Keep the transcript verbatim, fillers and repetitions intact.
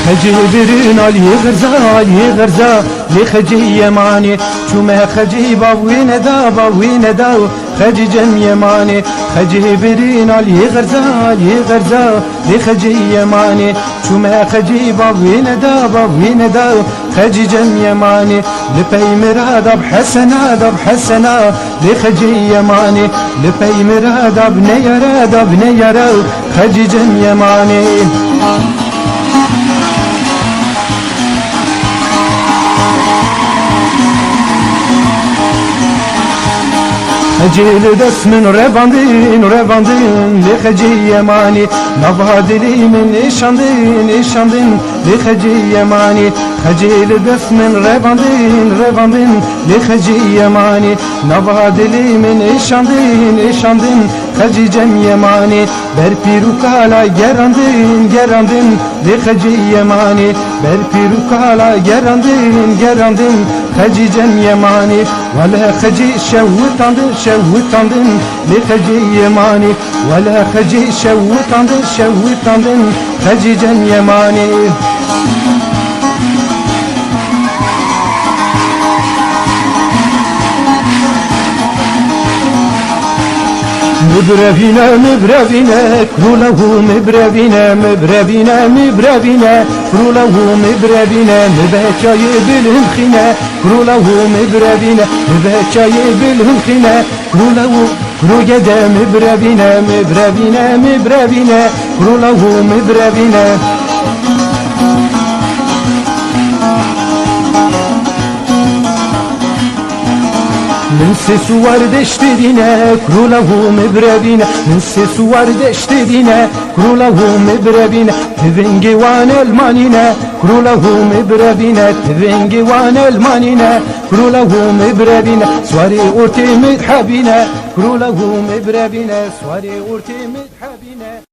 Xecê birin aliyê xerza, aliyê xerza, lê xecê yemanê. Çûme xecê bav wê neda, bav wê neda, xecê cem yemanê. Xecê birin aliyê xerza, aliyê xerza, lê xecê yemanê. Çûme xecê bav wê neda, bav wê neda, xecê cem yemanê. Li pey min re dab Hesena, dab Hesena, lê xecê yemanê. Li pey min re dab neyara, dab neyara, xecê cem yemanê. Xecê li dest min revandin, revandin, lê xecê yemanê. Nava dilê min êşandin, êşandin, lê xecê yemanê. Xecê li dest min revandin, revandin, lê xecê yemanê. Nava dilê min êşandin, êşandin, xecê cem yemanê. Ber pîr û kala gerandin, gerandin, lê xecê yemanê. Ber pîr û kala gerandin, gerandin, xecê cem yemanê. Wele xecê şewitandin, şewitandin, lê xecê yemanê. Wele xecê şewitandin, şewitandin, xecê cem yemanê. Mibrevîne, mibrevîne, kula hu mibrevîne, mibrevîne, mibrevîne, kula hu mibrevîne, mibekayê bilhim xîne, kula hu mibrevîne, mibekayê bilhim xîne, kula hu Kuro gede mibrevîne, mibrevîne, mibrevîne, kuro lawu mibrevîne. Min sê suwar deştê dîne, kuro lawu mibrevîne. Min sê suwar deştê dîne, kuro lawu mibrevîne. Tivingê wan elmanîne, kuro lawu mibrevîne. Tivingê wan elmanîne, kuro lawu mibrevîne. Suwarê ortê midhebîne. Kuro lawu mibrevîne, suwarê ortê midhebîne.